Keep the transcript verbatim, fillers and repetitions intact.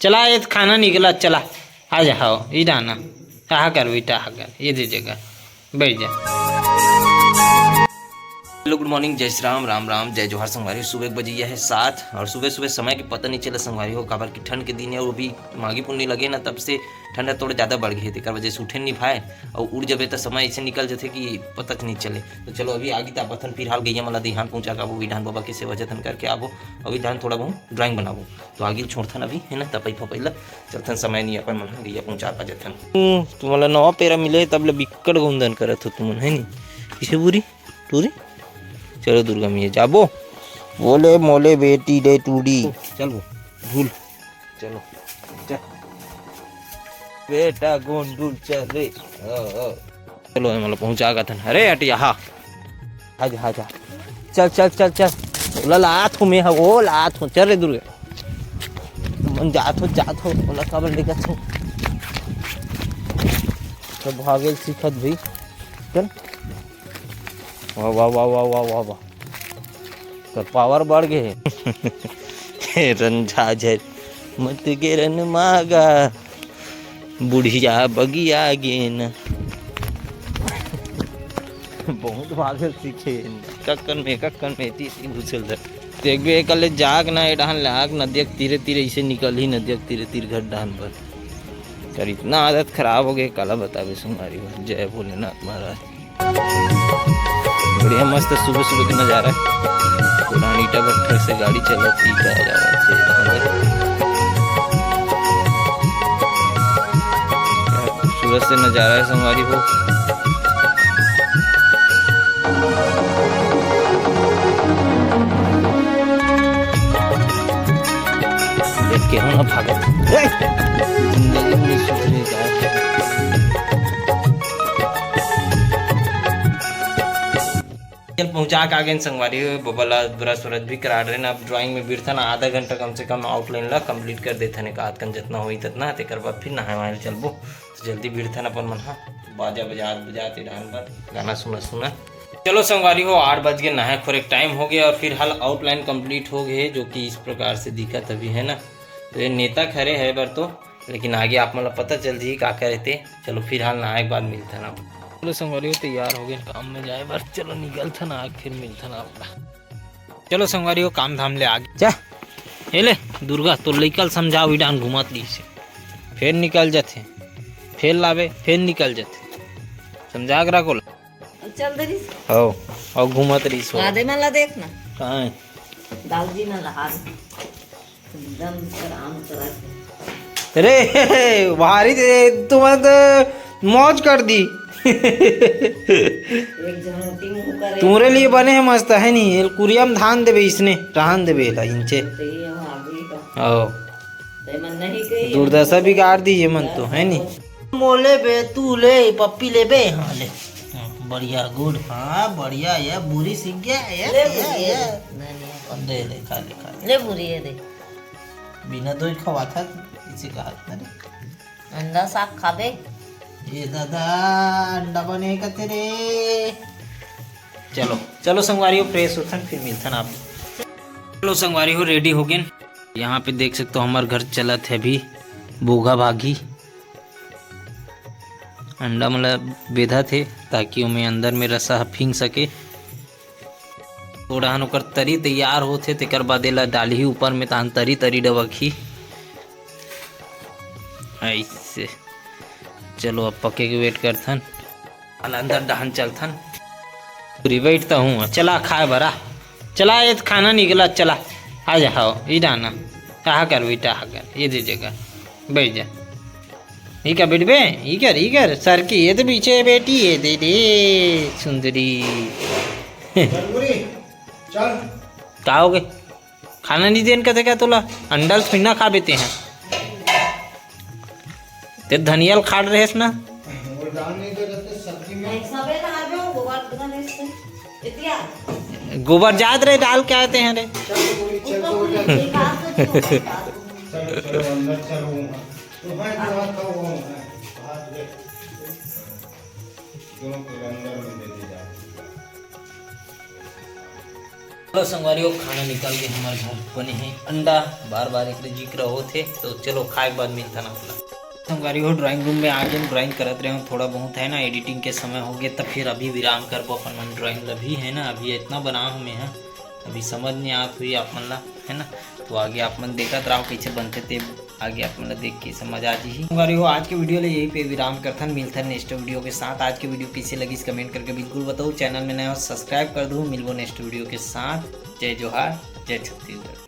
चला, ये खाना निकला, चला, आ जा, हाव, ई डाना, आहा कर बेटा, आहा कर, ये दे जगह, बैठ जा। हेलो, गुड मॉर्निंग, जय श्री राम, राम राम, जय जोहार संगवारी। सुबह के बजैया है सात और सुबह सुबह समय के पता नहीं चला संगवारी हो, काबर कि ठंड के दिन है और अभी माघी पुन्नी लगे ना, तब से ठंड थोड़ा ज़्यादा बढ़ गई है, तेकर वजह से उठे नहीं पाए और उठ जबे तो समय ऐसे निकल जाते कि पता नहीं चले। तो चलो अभी आगे तापथन फिलहाल गैया मला दिहान पहुँचा के आबो, विधान बाबा के सेवा जतन करके आबो और विधान थोड़ा बहुत ड्राइंग बनाबो। तो आगे छोड़थन अभी है ना, तपई फपई ला चलथन, समय नहीं अपन मन ह गैया पहुँचा पा जथन। हम्म, तुमन ला नवा पेरा मिले तब ले बिक्कट गोंदन करत हो तुमन, है नी? किसे बुरी? टूरी? चलो दुर्गा मैया जाबो। बोले मोले बेटी दे टूरी। चल वो, भूल। चलो, चल। बेटा गोंडुल चल रे। ओ, ओ। चलो, मतलब पहुँचा गा थन। अरे अटिया, हा। आजा, आजा। चल, चल, चल, चल। ओला लात हूँ मैं, हा, वो लात हूँ। चल रे दुर्गा। मन जात हो, जात हो। ओला काबर लेगत हो? तो भागेल सीखत भी। चल। वाह, वाह, वाह। तो पावर बढ़ गए। रंझा झर मत गे रन मागा, बुढ़िया बगिया गेन। बहुत भागल सीखे। कक्कन में, कक्कन में, ती, ती घुसल दे। देखबे, एकर ले जाग ना, ए डहन ले आग, नदिया के तीरे, तीरे इसे निकल ही, नदिया के तीरे, तीर घर डहन पर। कर इतना आदत खराब हो गए, काला बताबे संगवारी हो। जय भोलेनाथ महाराज। बढ़िया मस्त सुबह सुबह के नज़ारा। पुरान ईटा भट्ठा से गाड़ी चलत, ईटा जावत से इधर उधर। क्या खूबसूरत से नज़ारा है संगवारी हो। देख के हो ना भागत। ए! जिंदगी में सुधरे जाए। चल पहुंचा के आ गेन संगवारी हो, बबा ला ब्रश व्रश भी करा डरेन। अब ड्राइंग में बिरथन, आधा घंटा कम से कम आउटलाइन ला कंप्लीट कर देथन, एक आध कन जतना होई ततना, तेकर बाद फिर नहाए वहाए चलबो। तो जल्दी बिरथन अपन मन हा, बाजा बजात बजात ए डहन बर गाना सुना सुना। चलो संगवारी हो, आठ बज के नहाए खोरे के टाइम हो गया और फिर हाल आउटलाइन कंप्लीट हो गए, जो कि इस प्रकार से दिखत अभी है ना। तो ये नेता खरे है बर तो, लेकिन आगे आप मन ला पता चल जही का करे ते। चलो फिलहाल नहाए के बाद मिलथन आप। चलो संगवारी हो, तैयार हो गए काम में जाए बर। चलो निकलथन, आग फिर मिलथन आपका। चलो संगवारी हो, काम धाम ले आगे जा। ए ले दुर्गा, तो लइका ल समझाओ, इडान घुमत रहिसे, फिर निकल जाथे, फिर लावे, फिर निकल जाथे। समझा के रखो। चल दे रिस। हो, और घुमत रहिस हो। राधे मन ला देख ना। कहाँ है? दाऊजी मन ला हार। एकदम आराम करा के। अरे, भारी दे, तुमन तो मौज कर दी। एक झन ओती मुंह करे। तुम्हरे लिए बने हैं मस्त, है नी? एल कुरिया में धान देबे, इसने रहन देबे ला इंचे। ते ही हम आगे का। आओ। ते मन नहीं कही। दुर्दशा बिगाड़ दी ये मन तो, है नी? मोले बे, तू ले, पप्पी ले बे, हाँ ले। हाँ, बढ़िया, गुड। हाँ, बढ़िया, ये बुरी सीख गया, ये, ले ये, बुरी, ये। ये। नहीं, नहीं, दे, दे, खा ले, खा ले। ले बुरी, ये दे। बिना दो ही खवाथा, इसे कहा था रे। अंडा साग खाबे? ये दादा, अंडा बने का तेरे। चलो, चलो संगवारी हो, फ्रेश होथन, फिर मिलथन आप। चलो संगवारी हो, रेडी हो गेन। यहाँ पे देख सकते हो, हमार घर चलत है अभी बोघा भागी। अंडा मन ला बेधत हे, ताकि ओमे अंदर में रसा ह फींग सके। थोड़ाहन ओकर तरी तैयार होथे, तेकर बाद एला डालही ऊपर में, तहान तरी तरी डबकही। ऐसे। चलो, अब पके के वेट करथन। अल अंदर डहन चलथन। पूरी बैठता हूँ, चला खाए बर आ। चला, ये खाना निकला, चला। आ जा, हाव, ई डाना। आहा कर बेटा, आहा कर, ये दे जगह। बैठ जा। ई का बेटबे? ई कर, ई कर, सर की, ये तो पीछे बैठी है, दे दे, सुंदरी। जरूरी, चल। का हो गए? खाना नहीं देन कथे का तोला? अंडा ल फिर ना खा बेते हैं। ते धनिया ल खाड़ रहेस ना? वो डाल नहीं दे रहते सब्जी में। सबे ना आ जाओ, गोबर बना दे इससे। इतिया। गोबर जात रहे, डाल के आते हैं रे। चल, गोली, चल, ऊपर गोली। निकाल दो, निकाल दो। चलो, चलो, अंदर चलो। तो भाई, तो हाथ का वो है। हाथ दे। दोनों को अंदर में दे दे जा। चलो संगवारी हो, खाना निकल के हमर घर बने हे अंडा, बार बार एक जिक्र होत हे, तो चलो खाए के बाद मिलथन आप ला। संगवारी हो, ड्राइंग रूम में आ गए, ड्राइंग करत रहे हूँ, थोड़ा बहुत है ना एडिटिंग के समय हो गए, तब फिर अभी विराम करबो अपन मन ड्राइंग ला भी है ना, अभी इतना बना हमें है, अभी समझ नहीं आत हुई आप मन ला, है ना। तो आगे आप मन देखत रहो कैसे बनते ते, आगे आप मन ला देख के समझ आ जी। संगवारी हो, आज के वीडियो ले यही पे विराम करथन, मिलथन नेक्स्ट वीडियो के साथ। आज के वीडियो कैसे लगी कमेंट करके बिल्कुल बताओ, चैनल में नया हो सब्सक्राइब कर दो, मिलबो नेक्स्ट वीडियो के साथ। जय जोहार, जय छत्तीसगढ़।